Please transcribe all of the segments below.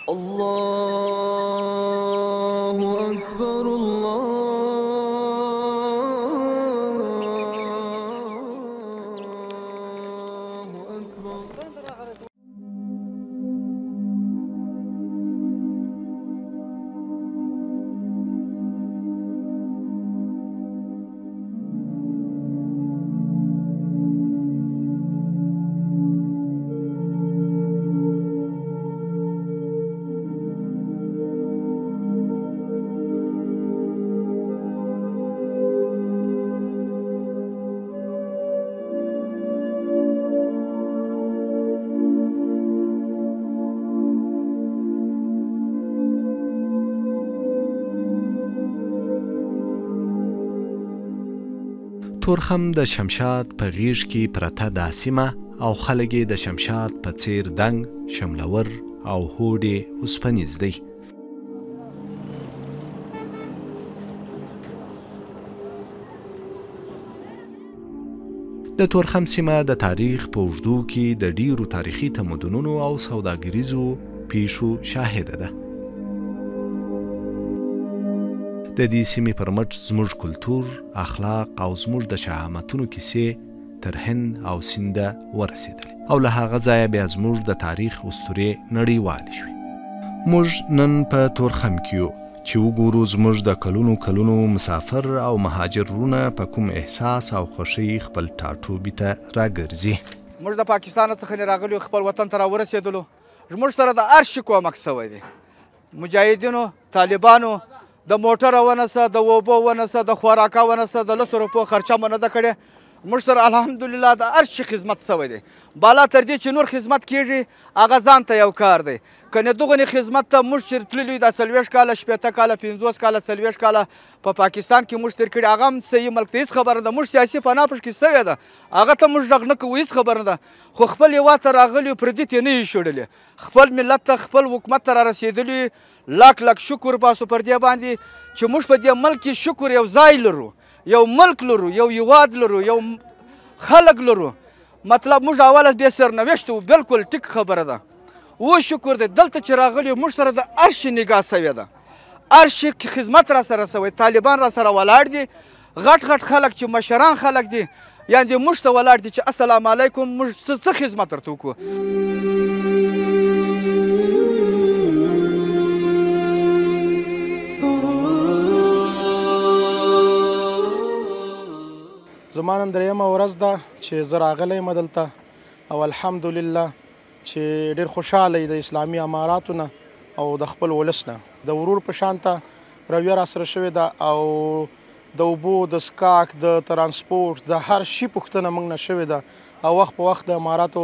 الله اکبر الله اکبر. تورخم د شمشاد په غیږ کې پرته دا سیمه او خلک یې د شمشاد په څیر دنګ، شملور او هوډ یې اوسپنیز دی. د تورخم سیمه د تاریخ په اوږدو کې د ډیرو تاریخي تمدنونو او سوداګریزو پیښو شاهده ده. د دې سیمې پر مټ زموږ کلتور، اخلاق او زموږ د شهامتونو کیسې تر هند او سینده ورسېدلې او له هغه ځایه بیا زموږ د تاریخ اسطورې نړیوالې شوې. موږ نن په تورخم کې یو چې وګورو زموږ د کلونو کلونو مسافر او مهاجر وروڼه په کوم احساس او خوښۍ خپل ټاټوبي ته راګرځي. موږ د پاکستان څخه راغلي خپل وطن ته راورسېدلو. زموږ سره د هر شي کومک سوی دی، مجاهدینو، طالبانو، د موټر ونسه، د اوبو ونسه، د خوراکه ونسه، د 10 روپو خرچه مو نه ده کړې. موږ سره الحمدلله د هر شي خدمت سوی دی. بالا تر دې چې نور خدمت کېږي هغه ځان ته یو کار دی، که نه دغونې خدمت ته موږ چې تللي دا 40 کاله، 60 کاله، 50 کاله، 40 کاله په پاکستان کې موږ تېر کړي، هغه هم صحیح ملک ته هېڅ خبره نه ده. موږ سیاسي پناه پکې سوې ده، هغه ته موږ غږ نه کوو، هېڅ خبره نه ده. خو خپل هېواد ته راغلي یو، پردي ته یې نه یو شړلي، خپل ملت ته، خپل حکومت ته را رسېدلي. لاک لاک شکر باسو پر دې باندې چې موږ په دې ملک کې شکر یو ځای لرو، یو ملک لرو، یو هیواد لرو، یو خلک لرو. مطلب موږ اوله بې سرنوشته وو، بالکل ټیک خبره ده. و شکر دی دلته چې راغلي موږ سره د هر شي نګاه سوې ده، هر شي خدمت را سره سوی، طالبان را سره ولاړ دي، غټ غټ خلک چې مشران خلک دي، یعنې موږ ته ولاړ دي چې السلام علیکم، موږ څه خدمت درته وکړو. زما نن درېیمه ورځ ده چې زه راغلی یم دلته، او الحمدلله چې ډېر خوشحاله د اسلامي اماراتو نه او د خپل ولس نه. د ورور په شان ته رویه را سره شوې ده، او د اوبو، د څښاک، د ترانسپورت، د هر شي پوښتنه موږ نه شوې ده. او وخت په وخت د اماراتو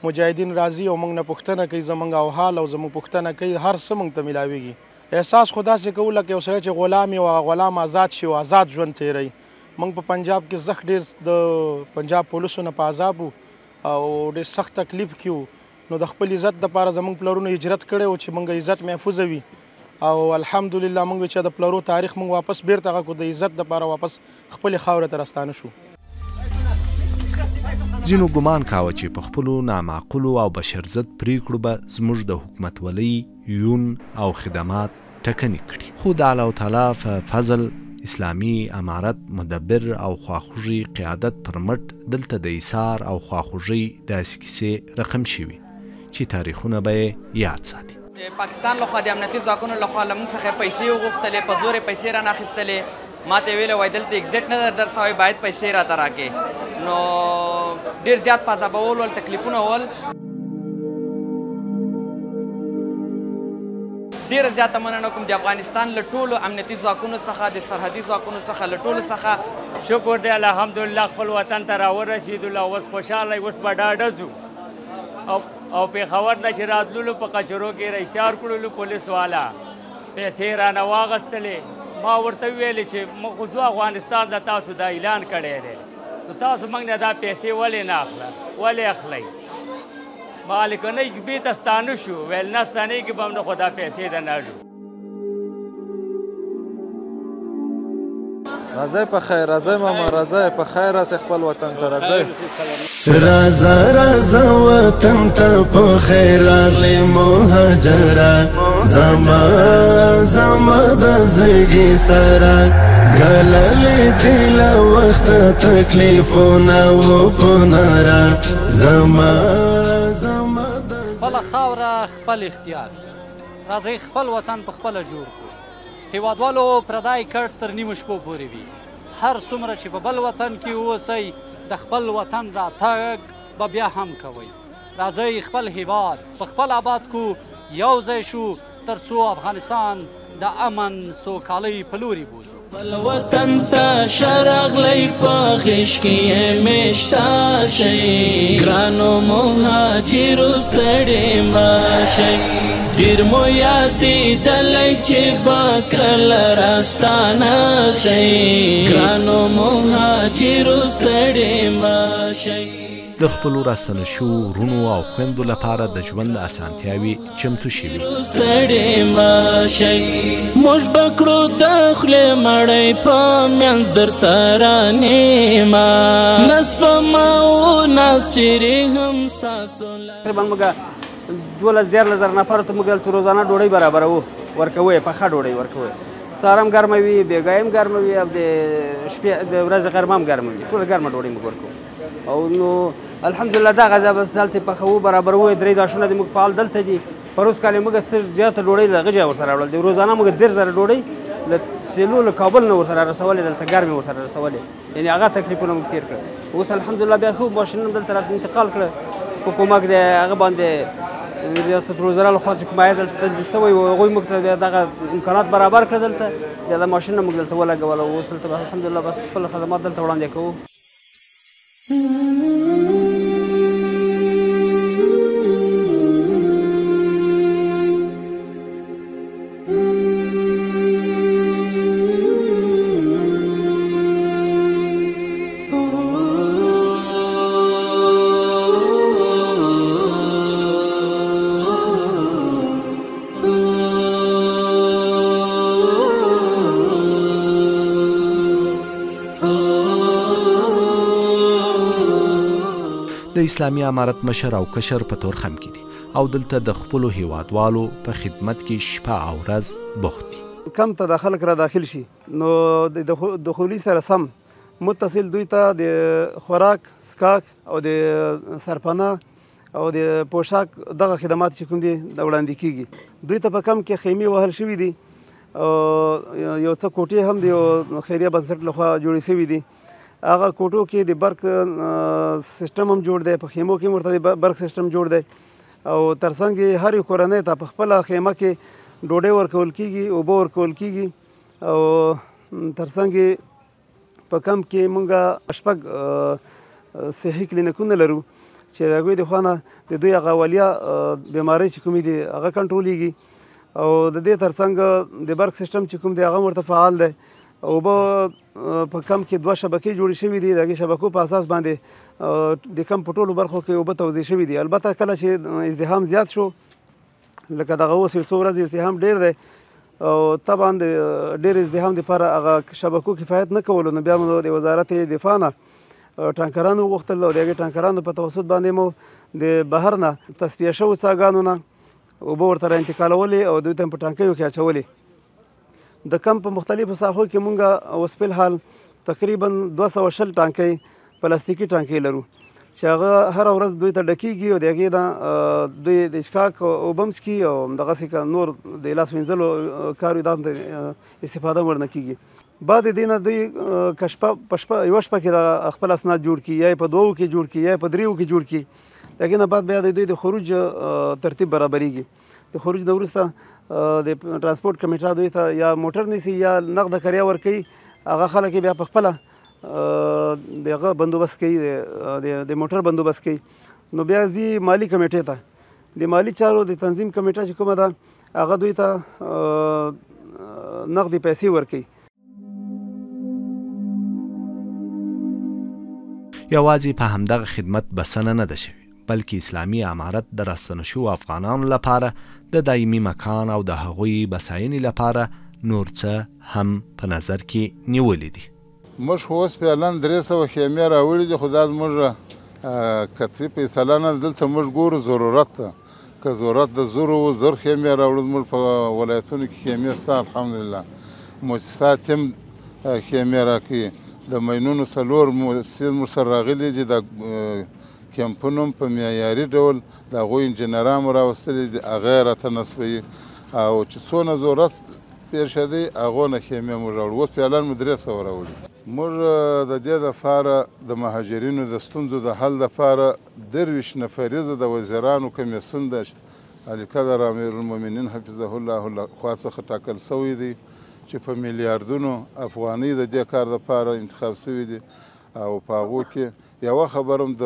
مجاهدین راځي او موږ نه پوښتنه کوي زموږ او حال، او زموږ پوښتنه کوي، هر څه موږ ته میلاویږي. احساس خو داسې کوو لکه یو سړی چې غلام یې او هغه غلام ازاد شي او ازاد ژوند تېروي. موږ په پنجاب کې زښت ډېر د پنجاب پولیسو نه په عذاب وو او ډېر سخت تکلیف کې وو. نو د خپل عزت دپاره زموږ پلرونو هجرت کړی و چې موږ عزت محفوظه وي، او الحمدلله موږ چې د پلرو تاریخ موږ واپس بیرته هغه کړو، د عزت دپاره واپس خپلې خاورې ته راستانه شو. ځینو ګمان کاوه چې په خپلو نامعقولو او بشرضد پرېکړو به زموږ د حکومتولۍ یون او خدمات ټکني کړي، خو د الله تعالی په فضل اسلامي امارت مدبر او خواخوږي قیادت پر مټ دلته د ایثار او خواخوږۍ داسې کیسې رقم شوي چې تاریخونه به یې یاد ساتي. د پاکستان لخوا د امنیتي ځواکونو لخوا له موږ څخه پیسې وغوښتلې، په زور یې پیسې رانه اخیستلې. ما ته یې ویلې وایي دلته exit نه در درسوی، باید پیسې راته راکړې. نو ډېر زیات په عذابول ول، تکلیفونه ول. ډېره زیاته مننه کوم د افغانستان له ټولو امنیتي ځواکونو څخه، د سرحدي ځواکونو څخه، له ټولو څخه. شکر دی الحمدلله خپل وطن ته راورسېدلو، اوس خوشحاله یو، اوس به ډاډه ځو. او پېښور نه چې راتللو په کچرو کې رایسار کړلو، پولیس والا پیسې رانه واغستلې. ما ورته وویلې چې موږ خو ځو افغانستان ته، تاسو دا اعلان کړی دی، نو تاسو موږ نه دا پیسې ولې نه اخله، ولې اخلئ؟ ما لیکه نه بیرته ستانه شو. ویل نه ستانېږي به هم نه، خو دا پیسې د نه اړو. راځئ په خیر، راځئ ماما، راځئ په خیر، راسئ خپل وطن ته، راځئ. راځه راځه وطن ته په خیر راغلې مهاجره، زما زما د زړګي سره ګللې دي له وخته تکلیفونه و په ناره، زما زما د خپله خاوره خپل اختیار، راځئ خپل وطن په خپله جوړ کړو. هیوادوالو پردی کټ تر نیمو شپو پورې وي، هر څومره چې په بل وطن کې اوسئ د خپل وطن راتګ به بیا هم کوئ. راځئ خپل هیواد په خپل آباد کو، یو ځای شو تر څو افغانستان د امن سوکالۍ په لوري بوځو. خپل وطن ته ښه راغلی په غېږ کې یې مېشته شئ، ګرانو مهاجرو ستړي مه شئ، ډېر مو یادېدلی چې به کله راستانه شئ، ګرانو مهاجرو ستړي مه شئ. د خپلو راستنو شوو وروڼو او خویندو لپاره د ژوند اسانتیاوې چمتو شوي. ستړي مه شئ، موږ به کړو د خولې مړۍ په منځ در سره نیمه، نس په ما و ناس چېرې هم ستاسو. تقریبا موږ 12 13 زره نفرو ته موږ دلته روزانه ډوډۍ برابروو، ورکوو یې، پخه ډوډۍ ورکوو. سهار هم ګرمه وي، بېګا هم ګرمه وي، او د شپې د ورځې غرمه هم ګرمه وي، ټوله ګرمه ډوډۍ موږ ورکوو. او نو الحمدلله دغه ځای بس دلته پخوو برابروو. درې داشونه د موږ فعال دلته دي. پروس کال یې موږ څه زیاته ډوډۍ له هغه ځایه ورسره راوړل. د روزانه موږ 30 زره ډوډۍ له سیلو له کابل نه ورسره رسولې، دلته ګرمې ورسره رسولې، یعنې هغه تکلیفونه موږ تېر کړل. اوس الحمدلله بیا ښه ماشینونه دلته را انتقال کړه په کومک د هغه باندې ریاست الوزرا لخوا چې کوم عاید دلته تنظیم شوی و، هغوی موږ ته بیا دغه امکانات برابر کړه. دلته بیا دا ماشینونه موږ دلته ولګول او اوس دلته الحمدلله بس خپل خدمات دلته وړاندې کوو. د اسلامي امارت مشر او کشر په تورخم کې دي او دلته د خپلو هیوادوالو په خدمت کې شپه او ورځ بوخت دي. کم ته د خلک را داخل شي نو د دخولي سره سم متصل دوی ته د خوراک، څښاک او د سرپناه او د پوښاک دغه خدمات چې کوم دي د وړاندې کیږي. دوی ته په کم کې خیمې وهل شوي دي او یو څه کوټې هم د یو خیریه بنسټ لخوا جوړې شوي دي. هغه کوټو کې د برق سیستم هم جوړ دی، په خیمو کې هم ورته د برق سیستم جوړ دی او ترڅنګ یې هرې کورنۍ ته په خپله خیمه کې ډوډۍ ورکول کیږي، اوبه ورکول کیږي او ترڅنګ یې په کمپ کې موږ شپږ صحي کلینیکونه لرو چې د هغوی د خوا نه د دوی هغه اولیا بیمارۍ چې کومې دي هغه کنټرولېږي او د دې ترڅنګ د برق سیستم چې کوم دی هغه هم ورته فعال دی. اوبه په کمپ کې دوه شبکې جوړې شوې دي، د هغې شبکو په اساس باندې د کمپ په ټولو برخو کې اوبه توزیع شوې دي. البته کله چې ازدحام زیات شو، لکه دغه اوس یو څو ورځې ازدحام ډېر دی او طبعا د ډېر ازدحام دپاره هغه شبکو کفایت نه کولو، نو بیا مو د وزارت دفاع نه ټانکران وغوښتل او د هغې ټانکرانو په توسط باندې مو د بهر نه تصفیه شوو څاګانو نه اوبه ورته را انتقالولې او دوی ته په ټانکیو کې اچولې. د کمپ په مختلفو ساحو کې مونږ اوس په الحال تقریبا 220 ټانکۍ پلاستیکي ټانکۍ لرو چې هغه هره ورځ دوی ته ډکېږي او د هغې نه دوی د څښاک اوبه هم څښي او همدغسې که نور د لاس وینځلو کار وي دا هم استفاده ورنه کېږي. بعد دې نه دوی که شپه په شپه یوه شپه کې دغه خپل اسناد جوړ کړي، یا یې په دوو کې جوړ کړي، یا یې په دریو کې جوړ کړي، د هغې نه بعد بیا د دوی د خروج ترتیب برابرېږي. د خروج نه وروسته د ترانسپورت کمیټه دوی ته یا موټر نیسي یا نغده کرایه ورکوي، هغه خلک یې بیا په خپله د هغه بندوبست کوي، د موټر بندوبست کوي. نو بیا ځي مالي کمیټې ته، د مالي چارو د تنظیم کمیټه چې کومه ده هغه دوی ته نغدې پیسې ورکوي. یوازې په همدغه خدمت بسنه نه ده شوې، بلکې اسلامي امارت د راستنو شوو افغانانو لپاره د دایمي مکان او د هغوی بساینې لپاره نور څه هم په نظر کې نیولي دي. موږ خو اوس فعلا 300 خیمې راوړي دي، خو دا زموږ قطعي فیصله نه ده. دلته موږ ګورو ضرورت ته، که ضرورت د زرو و 1000 خیمې راوړو. زموږ په ولایتونو کې خیمې شته الحمدلله، موسسات هم خیمې راکوي. د ماینونو 4 موسسې موږ سره راغلي دي، د کمپونو هم په معیاري ډول د هغوی انجینران مو راوستلي دي، هغه یې راته نصبوي. او چې څونه ضرورت پېښېدی هغو نه خیمې موږ راوړو. اوس فعلا مو 300 راوړي دي. موږ د دې دپاره د مهاجرینو د ستونزو د حل دپاره 23 نفریزه د وزیرانو کمیسیون د عالیقدر امیرالمؤمنین حفظه الله له خوا څخه ټاکل شوی دی چې په میلیاردونو افغانۍ د دې کار دپاره انتخاب شوي دي. او په هغو کې یوه خبره هم د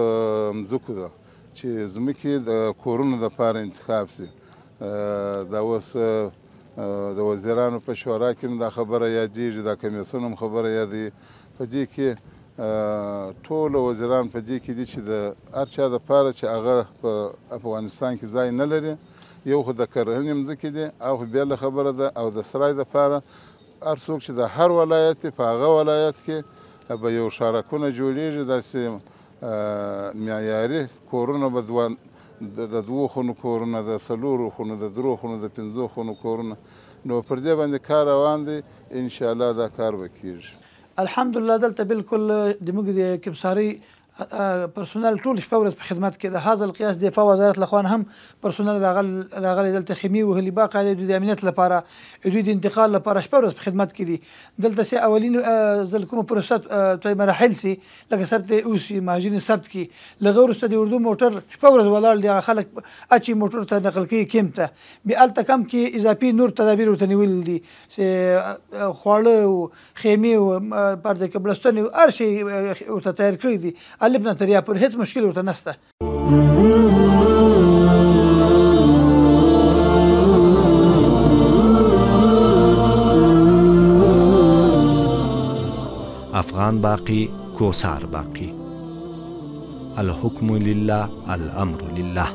مځکو ده چې ځمکې د کورونو دپاره انتخاب شي. دا اوس د وزیرانو په شورا کې هم دا خبره یادېږي، دا کمیسیون هم خبره یادوي. په دې کې ټول وزیران په دې کې دي چې د هر چا دپاره چې هغه په افغانستان کې ځای نه لري، یو خو د کرهنې مځکې دي او خو بېله خبره ده، او د سرای دپاره هر څوک چې د هر ولایت دی په هغه ولایت کې به یو ښارکونه جوړېږي، داسې معیاري کورونه به د 2 خونو کورونه، د 4 خونو، د 3 خونو، د 5 خونو کورونه. نو پر دې باندې کار روان دی، انشاءالله دا کار به کېږي. الحمدلله دلته بالکل د موږ د کمسارۍ پرسونل ټول شپه ورځ په خدمت کې ده. هذا القیاس دفاع وزارت له خوا هم پرسونل راغلی دلته خیمې وهلي، باقاعده دوی د امنیت لپاره، دوی د انتقال لپاره شپه ورځ په خدمت کې دي. دلته سي اولین ځل کومه پروسه طی مراحل سي لکه ثبت اوسي مهاجرین ثبت کړي، له هغه وروسته د اردو موټر شپه ورځ ولاړ دی، هغه خلک اچي موټر ته نقل کوي کیمپ ته، بیا هلته کمپ کې اضافي نور تدابیر ورته نیولي دي چې خواړه او خیمې او پرده کې بړستنې او هر شی ورته تیار کړي دي. الف نه تر یا پورې هیڅ مشکل ورته نشته. افغان باقي، کوسار باقي. الحکم لله، الامر لله.